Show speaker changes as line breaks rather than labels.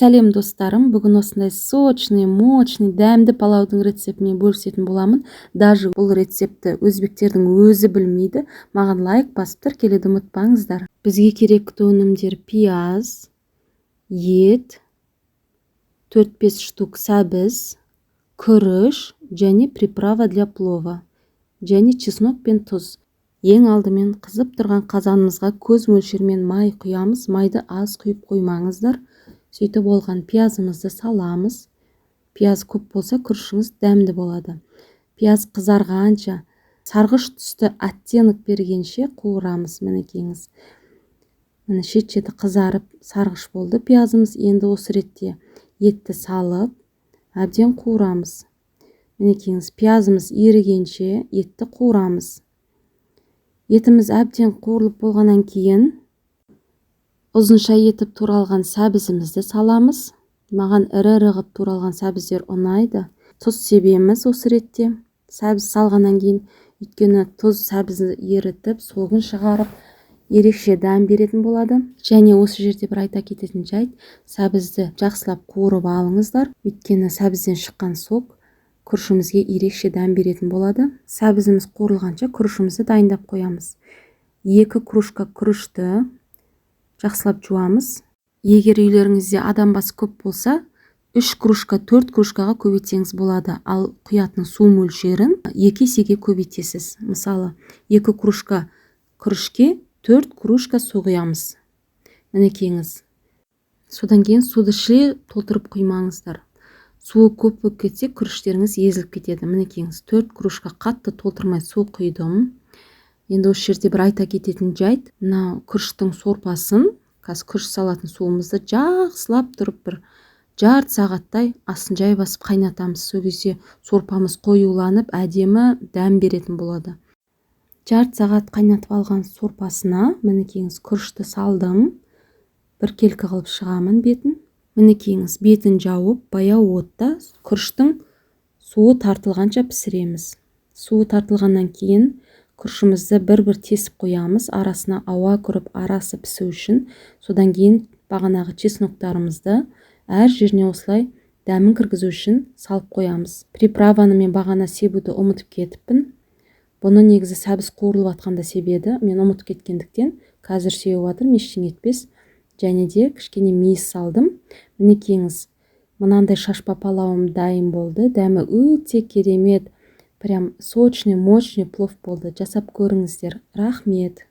Сәлем, достарым! Бүгін осындай сочный, мощный, дәмді палаудың рецептімен бөлісетін боламын. Даже бұл рецептті өзбектердің өзі білмейді. Маған лайк басып, тіркелуді ұмытпаңыздар. Бізге керекті өнімдер: пияз, ет, 4-5 штук сәбіз, күріш және приправа для плова және чеснок пен тұз. Ең алдымен қызып тұрған қазанымызға көз мөлшермен май құямыз. Майды аз құйып қоймаңыздар. Сөйтіп болған пиязымызды саламыз. Пияз көп болса, күрішіңіз дәмді болады. Пияз қызарғанша, сарғыш түсті оттенок бергенше қуырамыз. Мінекейіңіз, міне, шет шеті қызарып, сарғыш болды пиязымыз. Енді осы ретте етті салып, әбден қуырамыз. Мінекейіңіз, пиязымыз ерігенше етті қуырамыз. Етіміз әбден қуырылып болғаннан кейін ұзынша етіп туралған сәбізімізді саламыз. Маған ірі ірі қылып туралған сәбіздер ұнайды. Тұз себеміз осы ретте сәбіз салғаннан кейін, өйткені тұз сәбізді ерітіп, согын шығарып, ерекше дәм беретін болады. Және осы жерде бір айта кететін жайт: сәбізді жақсылап қуырып алыңыздар, өйткені сәбізден шыққан сок күрішімізге ерекше дәм беретін болады. Сәбізіміз қуырылғанша, күрішімізді дайындап қоямыз. 2 кружка күрішті жақсылап жуамыз. Егер үйлеріңізде адам басы көп болса, 3 кружка, 4 кружкаға көбейтсеңіз болады, ал құятын су мөлшерін 2 есеге көбейтесіз. Мысалы, 2 кружка күрішке 4 кружка су құямыз. Мінекейіңіз, содан кейін суды шіли толтырып құймаңыздар. Суы көп болып кетсе, күріштеріңіз езіліп кетеді. Мінекейіңіз, 4 кружка қатты толтырмай су құйдым. Енді осы жерде бір айта кететін жайт: мына күріштің сорпасын, қазір күріш салатын суымызды жақсылап тұрып, бір жарты сағаттай астын жай басып қайнатамыз. Сол кезде сорпамыз қоюланып, әдемі дәм беретін болады. Жарты сағат қайнатып алған сорпасына, мінекейіңіз, күрішті салдым. Біркелкі қылып шығамын бетін. Мінекейіңіз, бетін жауып, баяу отта күріштің суы тартылғанша пісіреміз. Суы тартылғаннан кейін күрішімізді бір-бір тесіп қоямыз, арасына ауа кіріп, арасы пісу үшін. Содан кейін бағанағы чесноктарымызды әр жеріне осылай дәмін кіргізу үшін салып қоямыз. Приправаны мен бағана себуді ұмытып кетіппін. Бұны негізі сәбіз қуырылып жатқанда себеді. Мен ұмытып кеткендіктен, қазір сеуіп жатырмын, ештеңе етпес. Және де кішкене мейіз салдым. Мінекейіңіз, мынандай шашпа палауым дайын болды. Дәмі өте керемет, прям сочный, мощный плов болды. Жасап көріңіздер. Рахмет.